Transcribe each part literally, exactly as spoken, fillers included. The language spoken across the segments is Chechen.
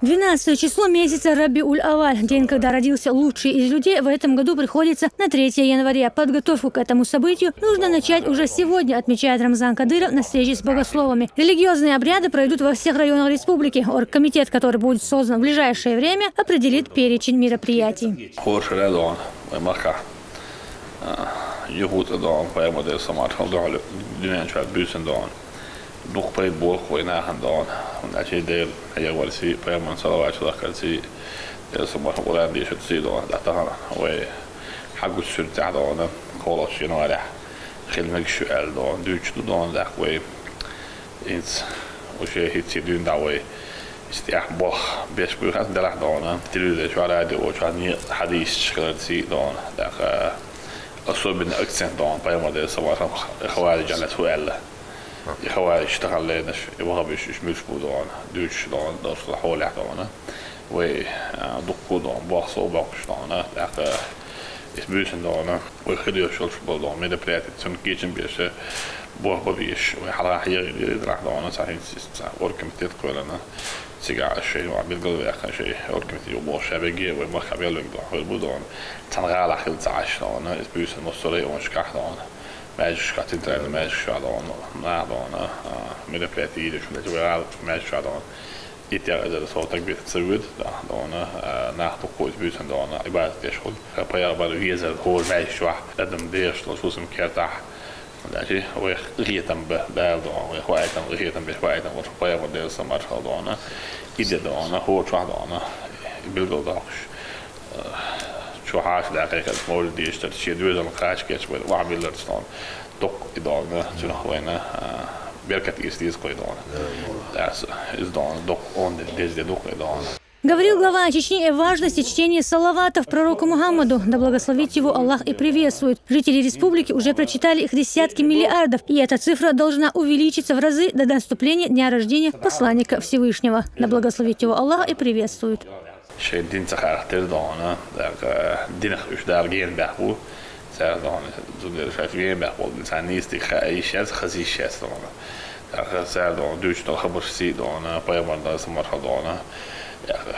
Двенадцатое число месяца Рабиуль-Аваль, день, когда родился лучший из людей, в этом году приходится на третье января. Подготовку к этому событию нужно начать уже сегодня, отмечает Рамзан Кадыров на встрече с богословами. Религиозные обряды пройдут во всех районах республики. Оргкомитет, который будет создан в ближайшее время, определит перечень мероприятий. Хоршара дон, вай маха. Юхута дон, пайгамбар саллаллаху алейхи ва саллям, дуьнен чуьра буьйсан дон. Дукха пайда болх вай нахана дон. ХӀунда аьлча Дела хьехаварций, пайгамбарна салават лахкарций, Дела салам-моаршал, Къуръан дешарций дон, да тахана вай хьагучу суьртехь дон, кхоалгӀачу январехь хила мегаш ю аьлла дон, дуьйцуш ду дон, даккха вай. ХӀинца уьш хӀинца дуьйна дӀа вай. Иштта тӀехь болх беш буй хьан делахь дон, телевизор чохь, радио чохь, некъа хьадисаш хиларций дон, даккха особенно акцент дон, пайгамбар Дела салам-моаршал, хаварижех лаьцна хӀу аьлла. И хаварижаш тахана лайнарш, и ваххабиш, уьш муьлш бу дон, дуьйцуш дон, дарсал хьолехь дон. Вай, а, дуккха дон, болх сов боккхуш дон, тӀаккха иза буьйсан дон, вай хила йолуш болу дон мероприяти, цунна кечам беш, болх бан безаш, вай хьалха хьегӀина дерриг нах дон, цхьа хӀинца, цхьа оргкомитет кхоьллина, цигахь аша шайн ван билгал ваьккхина, шайн оргкомитет юкъа болуш ша бегге, вай махкахь мел вега дон, хир бу дон, цхьана гӀалахь хила ца Ӏаш дон, иза буьйсан массо а районашкахь дон, маьждигашкахь, центральный маьждигашкахь дон, нах дон, а, мероприяти йийр ю, вай гӀала маьждигашкахь дон. И тӀехь эзар сов стаг битта ца воьду, да, дона, а, нах дуккха иза буьйсан дона, Ӏибадат деш хуьлу. Пайхамар везар хӀора маьждиг чохь, адам дехаш долуш хӀусам кертахь. Дачи, вай къинхетам бан, Дала дона, вай хоуьйтам, къинхетам беш хоуьйтам, вай пайхамар Дела салам-моаршал дона. И де дона, хӀора чохь дона, билгал доккхуш. Чу хьаша даьккхе хаза мовлид дешарца, шен доьзална кхача кечбан охьабилларца дона. Доккха и дона, цунах вайна, а, беркат эца деза кхой дона. Ас, иза дона, доккха онда деза де дукха и дона. Говорил глава Чечни о важности чтения салаватов пророку Мухаммаду, да благословит его Аллах и приветствует. Жители республики уже прочитали их десятки миллиардов, и эта цифра должна увеличиться в разы до наступления дня рождения посланника Всевышнего, да благословит его Аллах и приветствует. Шайн дин ца хаттар дона, даккха динах уьш Дала гена баьхна бу, цара дона, зудера шаьш гена баьхна болу, царна нийса дика хаа йиш яц, хаза йиш яц дона. Даккха цара дона, дуьйцуш долу хабарш сий дона, пайхамар Дела салам-моаршал дона. Даккха,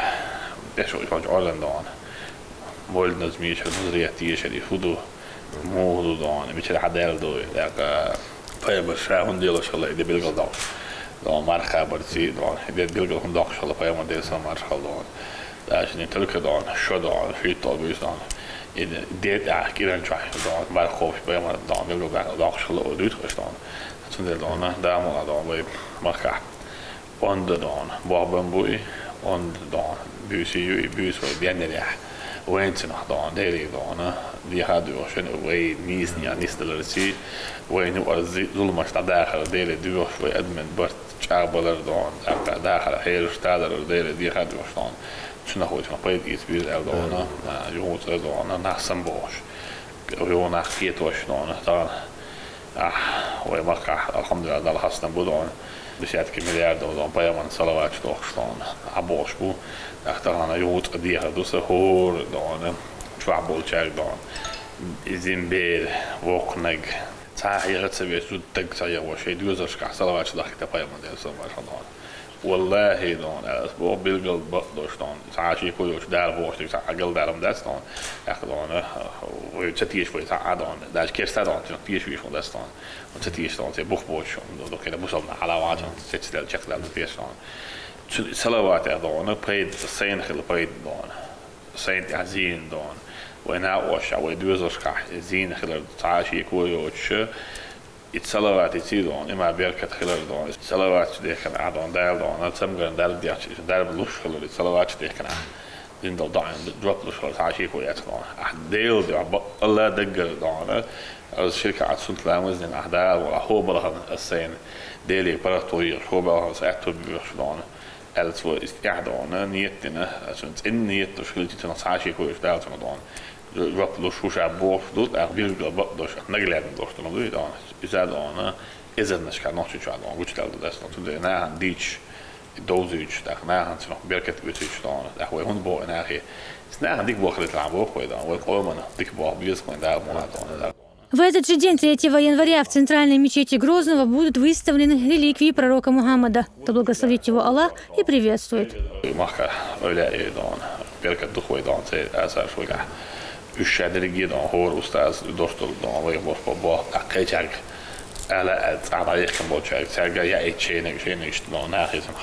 деш ву хьоьжу Ӏоьллина дона. Мовлид назмийша, нузрет тешар, и хӀу ду? Муха ду дона, мичара хьадаьлла ду, даккха пайхамар ша хӀунда лелош хилла и де билгал доккхуш. Дона марха барций дона, и де билгал хӀунда доккхуш хилла пайхамар Дела салам-моаршал дона. Дашни только дона, шо дона, шуьйтта буьйса дона. И де тӀехь кӀиран чохь дона, марха кхобуш пайхамар дона, билгал доккхуш хилла о дуьйцу аша дона. Цундела дона, да муха дона, вай махкахь. Онда дона, болх бан буй, онда дона, буьйсий ю и буьйса вай бен ярехь. Вайна цунах дона, Деле дона, дехьа а доьхуш, вай нийсанехь нисдаларций, вайна юкъара зи-, зуламаш дӀадахар Деле доьхуш, вай адамийн барт чӀагӀбалар дона, тӀаккха дахар хьелаш таларар Деле дехьа а доьхуш дона. Цунах вай цунах пайда эца беза аьлла дона, а, юхуцӀа дона, нах самабохуш. Юха нах кхетош дона, тахана. Ахь, вай махкахь, алхьамдулиллахӀ, Далла хастам бу дона. Десятки миллиардов дона, пайхамарна салаваташ дохуш дона. Ахь бохуш бу, ахь тахана юха цкъа дехар ду сан хӀора дона, чохь болчаьрга дона. Иза бер, воккханиг, цхьа а хьеха ца веш, зуда даг ца яхо, шайн доьзалшкахь салаваташ дахкийта пайхамарна Деле салам-моаршал дона. ВаллахӀи, дона, ас боху билггал бакъ долуш дона. Цхьа а шеко йоцуш Дала бохуш дерг цхьа а галдаьлла дац дона. ТӀаккха дона, вай ца теша вай цхьа а дона. Даже керста дона, цунах теша веш хӀун дац дона. Ца теша дона, церан бух боцуш, дона, кхин бусалба нах хьала ван цунах, цецдаьлла, чекхдаьлла теша дона. Цу салаватех дона, пайда, сайна хила пайда дона. Сайна тӀехь зийна дона. Вай накъосташкахь, вай доьзалшкахь зийна хилар цхьа а шеко йоцуш, и салаватаций дона, и ма беркат хилар дона. И салаваташ дехкина ахь дона, Дала дона, цамгарна дарба дехча, дарба луш хилар, и салаваташ дехкина ахь. Дина долу доӀанна жоп луш хилар, цхьа а шеко яц дона. Ахь Делан дуьхьа бакъалла даггара дона. Ас ширка Ӏа цунна ламаз дина ахь Дала вала, хӀо балхана ас сайна Деле паргӀато ехаш, хӀо балхана ас аьтту боьхуш дона. Аьлла цо иза тӀаьхьа дона, ниет дина, цуьнан цӀена ниет долуш хилча, цунах цхьа а шеко йоцуш Дала цунах дона. Жоп луш хӀу ша бохуш ду, тӀаккха билггал бакъ долуш, наглядно долуш долу дуй дона. Иза дона, эзарнашкахь нохчийчохь дона, гучудаьлла ду дац дона. Цундела нахана дийцаш, довзуьйтуш, тӀаккха нахана цунах беркат оьцуьйтуш дона. ТӀаккха вай хӀунда боху и нахе? Иза нахана дика боху хилийта боху вай дона, вай къомана дика боху беза вайн Дала ма дона. В этот же день, третьего января, в центральной мечети Грозного будут выставлены реликвии пророка Мухаммада, да благословит его Аллах и приветствует. Макка, öyle don, berkat duhvai don, se asar şoga. Üç şadrigi don, hor ustaz, dostul don, ve bos bos bos, akayçak. Ala, ala, yekhin bolçak, serga ya etçeyne, şeyne işte don, nahizim.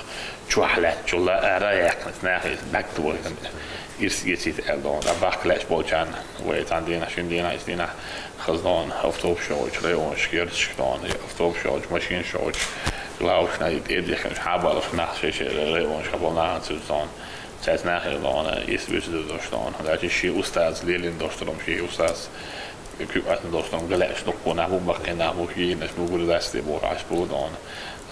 Çuahlet, çulla, ara yakın, nahiz, naktu bolsun. İrs geçit el don, da bak leş bolçan, ve tan dina, şun dina, is dina. Хыз дон, автобус шоуч, район шкерч дон, автобус шоуч, машин шоуч, главушна, эдихен, хабалов, нах, шеше, район шаболнахан сюзон. Цяц нахе дон, ис вис дош дон. Дачи ши устаз, лелин дош тром, ши устаз. Кюк ас дош тром, галеш, ну, кона, бу бакена, бу хинеш, бу гурдасти, бу аш бу дон.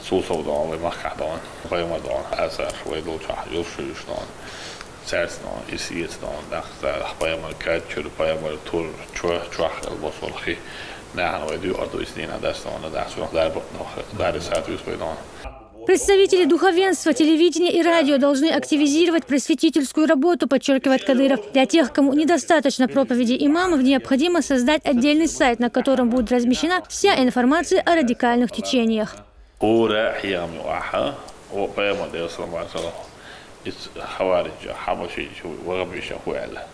Сусов дон, вай маха дон, вай ма дон, асар, вай долча, юшуш дон. Церцно, исиецно, дахта, паямар качур, паямар тур, чуа, чуах, элбосолхи. Нахан вайду, орду иснина, дастона, дастона, дарбот, но, дари сатус вайдон. Представители духовенства, телевидения и радио должны активизировать просветительскую работу, подчеркивает Кадыров. Для тех, кому недостаточно проповеди имамов, необходимо создать отдельный сайт, на котором будет размещена вся информация о радикальных течениях. Ура, хиям ю аха, о, паямар, дел салам, салам. Ис хавариджа, хабаши, вагабиша, хуэла.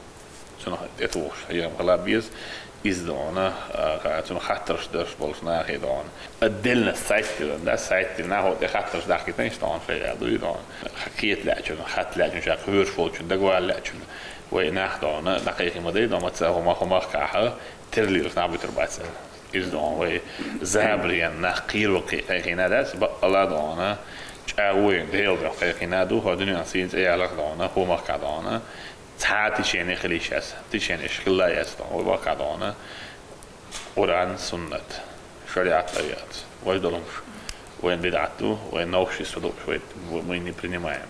Цунах это вошт, я мала биз из дона, цунах хаттарш даш болш нахи дон. Отдельно сайт тиран, да, сайт тиран, нахо те хаттарш дахки тенш дон, шея дуй дон. Хакиет лячун, хат лячун, шак хурш волчун, дагвал лячун. Вай нах дона, нахи хима дей дон, маца хома хома каха, терлирс набутер баца. Из дон, вай забриен, нах кирвал кайхина дас, ба ала дона, чавуен, дел да кайхина ду, ходуниан син цеялах дона, хома ка дона. Цхьа течение хилийшас, течение шкилла яс дон, вай бака дона. Къуръан, суннат, шариат, аят. Вай долумш. Вайн бидъату, вайн новшество, вай, мы не принимаем.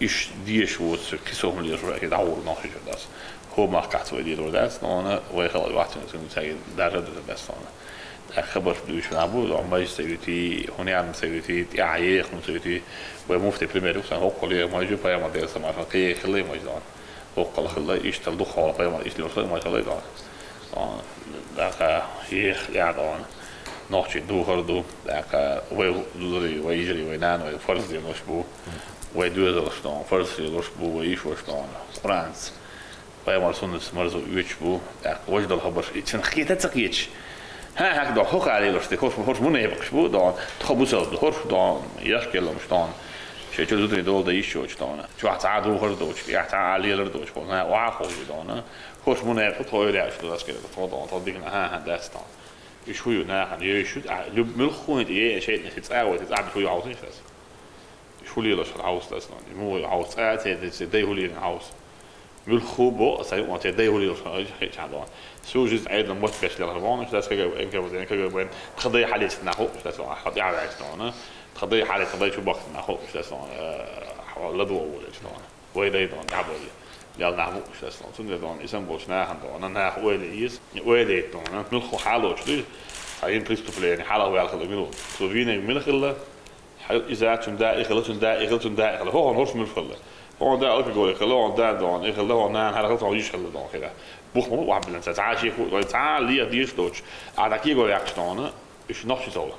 Иш диеш вот, кисохм леш, вай даур нохи дас. Хо мах кат вай дир дас, но она вай хала вахтин сун цаги даже дас она. Хабар душ набу, он май совети, хуням совети, я ехм совети. Вай муфти пример, сан хо коле май жу паяма дер сама, ке хиле май дон. Оккал хилла, иштал духала пайма, иштал духала, машалла, дон. Даха ех, я, дон. Нохчи духар ду, даха вай дузри, вай ижри, вай нан, вай фарз ди лош бу. Вай дуэза лош дон, фарз ди лош бу, вай иш лош дон. Куранс. Пайма суннас марзу юч бу, даха вай дол хабар, ичин хита цак юч. Ха, хак дон, хо хали лош, ти хош, хош муне бакш бу, дон. Тхо бусал, хош дон, яш келам дон. Шечу зудри дол да иш лош дон. Чуа ца духар доч, я ца алилар доч, хона ва хо дона. Хош муне тхо ойря што дас кера тхо дон, тхо дигна ха ха дас дон. Иш хую на хан, ё иш а люб мил хуин е шейт не ца вот, ца хую аус иш дас. Иш хули лош аус дас дон. Му аус а те те дай хули аус. Мил ху бо, са ю те дай хули лош хеча дон. Су жизнь айдан мот беш лер бон, иш дас кага эн кага бен кага бен. Тхо дай халис на ху, иш дас хат я вайс дон. Тхо дай халис, тхо дай чубак на ху, иш дас дон. Ладу уле дон. Вай дай дон, дабой. Ял нахму шестон. Цун дон, исан бош нахан дон, нах уэле из, уэле дон. Мил ху халоч ду. Ха ин преступление, хала уэл хала мил. Су вине мил хала. Хал иза чун да, ихла чун да, ихла чун да, ихла. Хо хо хош мил хала. Хо да алкоголь хала, хо да дон, ихла, хо нан, хала хала, иш хала дон хала. Бух му ва билан са, ца ши ху, ца ли диш доч. А да ки го як дон, иш нохчи зол.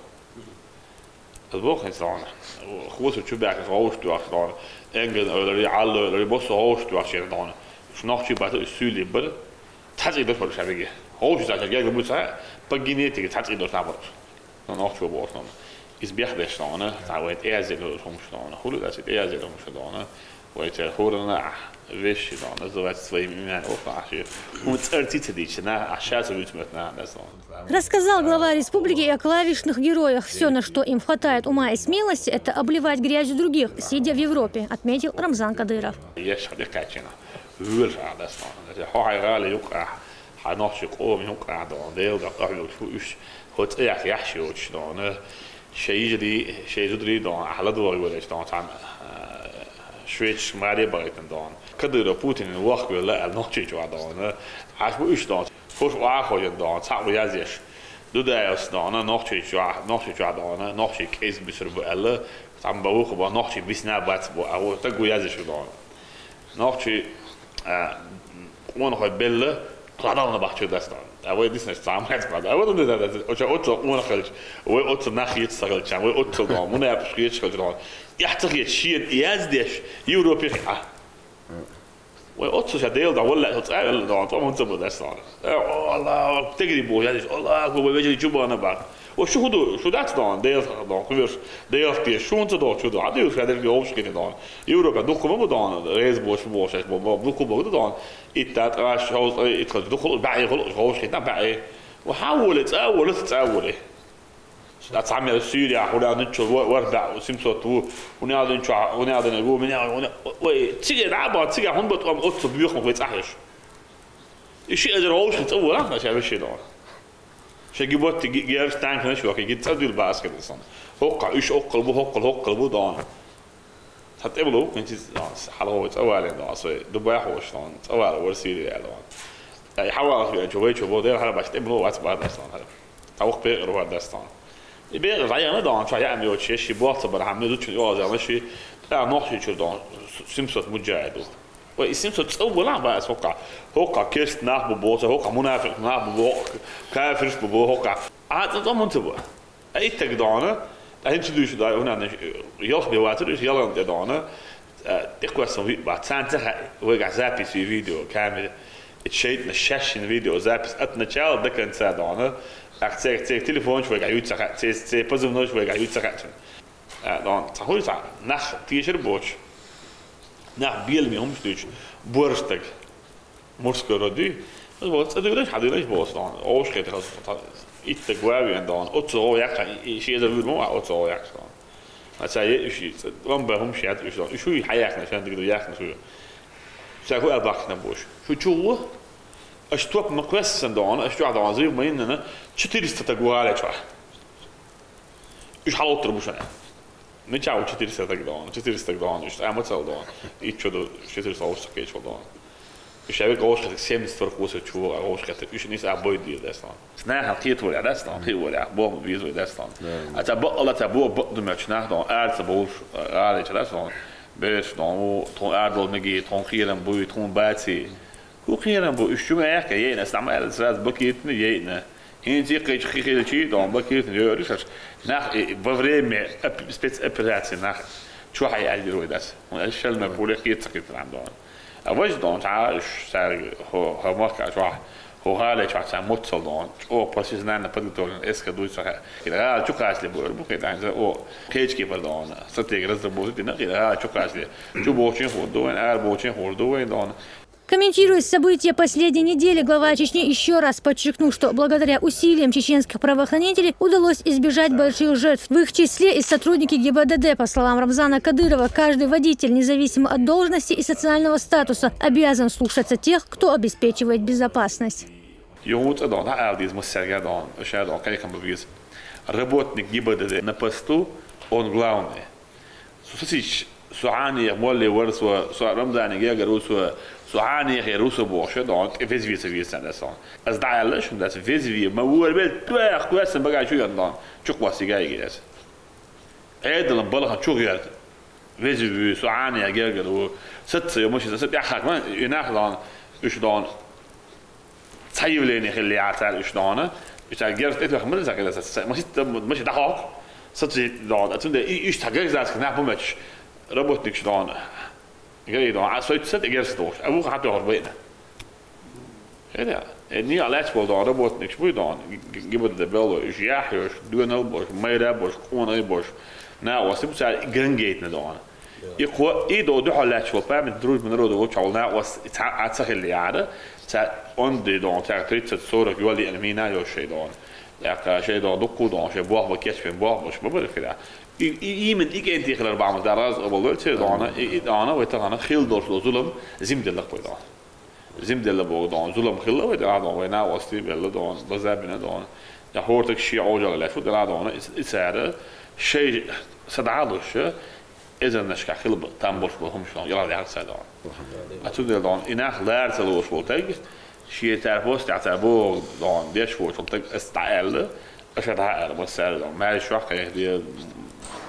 Аз бохен сона. Хвосу чубяк ховш туах сона. Энген ойлари, алла ойлари, босса ховш туах шен дон. Шнохчи бата сюли бир. Цац идер фор шабиги. Ховш за гег буца, по генетике цац идер набор. Но нохчу бор сона. Из бях деш сона, та вет эзел хомш сона. Хулу дас эзел хомш сона. Вайтер хорна вещи, но называть своим именем. Опа, аши. Он церти цедична, а сейчас вытмет на, да, сона. Рассказал глава республики и о клавишных героях. Все, на что им хватает ума и смелости, это обливать грязью других, сидя в Европе, отметил Рамзан Кадыров. Еш хадыкачина. Вюр шадас. Хо хайгали юка. Ханохчи ком юка дон. Дел да кахюк уш. Хоц ях яхши уч дон. Шейжри, шейжудри дон. Ахла дуа юреш дон. Тан швеч мари байтен дон. Кадыров Путин вах вела нохчи чуа дон. Аш бу уш дон. Хош ва хоен дон, цаъ язеш. Дудаевс дон, нохчи чуа, нохчи чуа дон, нохчи кейс бисер бу элла, там ба ух ба нохчи бисна бац бу, а вот так язеш дон. Нохчи, а, он хой белла, Кхо дала бахча дац дона. А вай диснаш цхьа ма яц бада. А вай дунда да, да, оча оцо уна хилч. Вай оцо нах ец сахилчан. Вай оцо дона. Муна япш ец хилч дона. Яхца хет шиен яздеш Европе а. Вай оцо ша дел да, валла, оцо а валла дона. Томон цо бу дац дона. Э, Аллах, тегри бу, я диш, Аллах, вай вежи чубана бах. О, шу худу, шу дац дона, дел дона, куверш, дел те, шунца дона, чудо. А дел ша дел обш кете дона. Европа духу ма бу дона, рез бош, бош, бош, духу бу дона. Итта тӀаш хьовз, итхал духул баӀи хул хьовз хитна баӀи. Ва хьавуле, цӀавуле, цӀавуле. Да цамя Сирия, хулян чу вар да семьсот ву, унядан чу, унядан ву, меня, уня-, ой, циге да, ба, циге хун бат ам отцу бюхм вец ахеш. Иши эзер хьовз хит цӀавула, на ша веши дон. Ша гибот герш танк на шуаки, гит цӀавдил баскет сон. Хокка, иш оккал бу, хоккал, хоккал бу дон. Цхьа тӀе булу, хӀинца хьалхо цӀа вале дон, сой Дубай хьош дон, цӀа вала вар Сирия дон. Ай хьавалах вен чу вай чу бо, дер хьара баш тӀе булу вац бар дастон хьара. Тавух пе ру бар дастон. И бе района дон, ча я ми оче, ши бо ца бар хам ми зучун йо за ши. Та нох ши чур дон, семьсот муджаиду. Вай семьсот цӀа була ба ас хокка. Хокка кест нах бу бо, хокка мунафиқ нах бу бо, кафирш бу бо хокка. А цӀа мун цӀа бу. А иттаг дона, а хӀинца дуьйш да, уна не, ялх бе ватур, иш ялан де дона. Тиквасан ви ба, цан ца ха, вега запись ви видео, камера. Ит шейтна шашин видео, запись от начала до конца дона. Ах цег, цег телефонч вега юца ха, цег, цег позывнойч вега юца ха. Дон, ца хуй ца, нах тишер боч. Нах бел ми хумш дуч, борштаг. Морской роды. Вот, цӀа дыграш, хьа дыграш бос дон. Ош хет хас. Итта гуави ан дон. Оцо як, и ши эзер вур ма, оцо як дон. А ца е иши, вам ба хум ши ат иш дон. Ишу хьаяхна, шан дыгру яхна шу. Ца ку албахна бош. Шу чулу? Аш топ ма квессан дон, аш чуа дон, зив ма инна, четыреста та гуале чуа. Иш хьалоттар бушана. Мича у четыреста так дон, четыреста так дон, иш ама цал дон. И чудо четыреста уж так чудо дон. Иш аве гош хатик семьдесят вар кусер чуо, а гош хатик иш нис а бой дир дастон. Снахан кит вор дастон, кит вор, бо виз вор дастон. А та бо, ала та бо, бо думач нах дон, ар та бо, ар та дастон. Беш дон, тон ар дол меги, тон хирам буй, тон баци. Ку хирам бу, иш чума яхка, ейна, стамал, сразу бакитна, ейна. ХӀинца кхечи хихилчи дон бакиртин йориш аш. Нах, э, во время оп-, спецоперации нах чухьай альдируй дас. Он альшал на пуле хит сакит нам дон. А вож дон, та ш-, сар хо, хо махка чухь, хо хале чухь, ца муцал дон. О, профессионально подготовлен, эска дуй саха. Киргал чукасли бур, бу кедан за, о, кечки пардон. Стратеги разработать, на киргал чукасли. Чу бочин хурду, ар бочин хурду, дон. Комментируя события последней недели, глава Чечни еще раз подчеркнул, что благодаря усилиям чеченских правоохранителей удалось избежать больших жертв. В их числе и сотрудники ГИБДД. По словам Рамзана Кадырова, каждый водитель, независимо от должности и социального статуса, обязан слушаться тех, кто обеспечивает безопасность. Йогуца дон, да, авдиз массерга дон, ша дон, кайкам бавиз. Работник ГИБДД на посту, он главный. Су сасич, су хьанех молли вар су, су Рамзани гегар у су, су хьанех ер у су бохша, дон, тӀе вез виса висан да сон. Аз даьлла шун дас вез ви, ма вур бел, туях куясан багай чу ян дон, чукъ васи гай гес. Эдалан балхан чугъ яр. Вез ви, су хьанех гегар у, сат са, маши сат, яхак ма, инах дон, уш дон. Ца явление хилли яцар уш дона. Уш герз эт вахмар за кеда са. Маши та, маши дахок. Саци дона. Ацунде и уш та герз ас на помощь. Работник ш дона. Гей дона. А сойт сат герз дона. А вуха хату хор байна. Эда. Э, ни алач бол дона, работник ш буй дона. ГИБДД бело. Уш яхьёш, дуэнал бош, майра бош, къонай бош. На васиб ца гангейтна дона. И кхо, и до духьал лаьча вол память дружбы народов вол чавол на вас, и ца, а ца хилли яра, ца он ди дон, ца тридцать сорок юали ан мина йо шей дон. Яка шей дон дукку дон, шей бох ба кечпен бох бош ба бара хира. И, и, именно и кенти хилар бамаз да раз обал вер цер дона, и, и дона, вай тагана хил дош до зулам, зим деллак пой дон. Зим делла бо дон, зулам хилла вай да дон, вай на васти белла дон, базабина дон. Я хортак ши ожал лашу да дон, и, и цара, шей садалуш, Эзаннашка хила б-, там бош бо хумшон, яла дяхар ца дон. Ацу дел дон, инах лар ца лош бол тег, ши тар пост, я ца бо дон, деш бо чул тег, эс та эл, эш та эр, бо сар дон. Май шох кайх ди,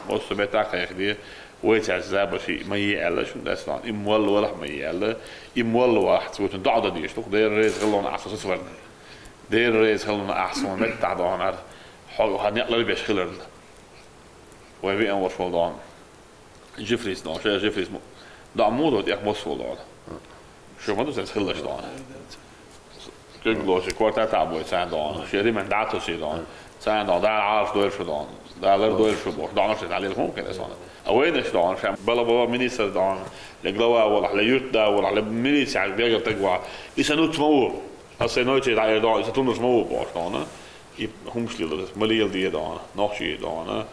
Оцу метта кхайкхаде, вай цаьрца забарш ма е аьлла шуна, дас дона. И молла валахь ма е аьлла, и молла вахь, цо цунна доӀа дан дезаш ду-кх, Дела реза хилла хьуна ахьа со сацаварна. Дела реза хилла хьуна ахьа суна меттахь дона, хьо, хьо некъ ларбеш хиларна. Вай веана волуш волу дона. Жифрис дона, шен Жифрис мо. ДоӀа муха до, тӀех массо дона. Шу ма ду сан хиллаш дона. Куьг лоций, корта таӀ бой царна дона. Шен риман дӀа а тосий дона. Царна дона, Дала Ӏалаш дойла шу дона. Дала лар дойла шу бохуш, дона шен дӀалийла хӀума хилла дона. А вайнаш дона, шен бала бала министр дона. Ле глава волахь, ле юьртда волахь, ле милицехь бегар таг вахь. И сан нуц ма ву. Аса нойче дӀаэр дона, и сан тумнаш ма ву бохуш дона. И хӀумаш лела, ма лела де дона, нохчий дона,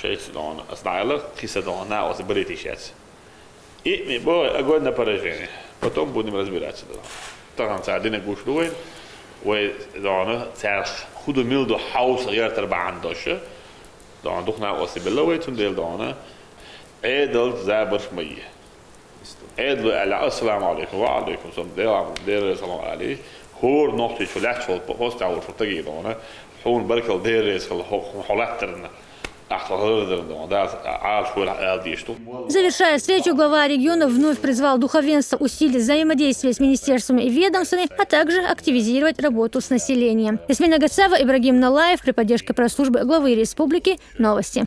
шайца дона. Аса дӀаэлла, кхин са дона, на оцу балетий шаьц. И ми бо огонь на поражение. Потом будем разбираться, да. Тахана цара динарг гуш ду вайн. Вай, дона, царах хӀун ду, мила ду хьовса гӀертар бахьана дош. Дона, дукха накъостий белла вай, цундела, дона, Ӏедалца забарш ма е. Ӏедало аьлла, ассаламу Ӏалайкум, ва Ӏалайкум салам, Дела, Дела салам Ӏалайкум. ХӀора нохчичо лаьтташ волу хӀоста волуш волу стаге, дона, хьуна баркалла, Дела реза хила хьо, хьо латтарна. Ахьа хӀара дара, дона, Дала Ӏалаш войла ала дезаш ду. Завершая встречу, глава региона вновь призвал духовенство усилить взаимодействие с министерствами и ведомствами, а также активизировать работу с населением. Ясмина Гацаева, Ибрагим Налаев, при поддержке пресс-службы главы республики. Новости.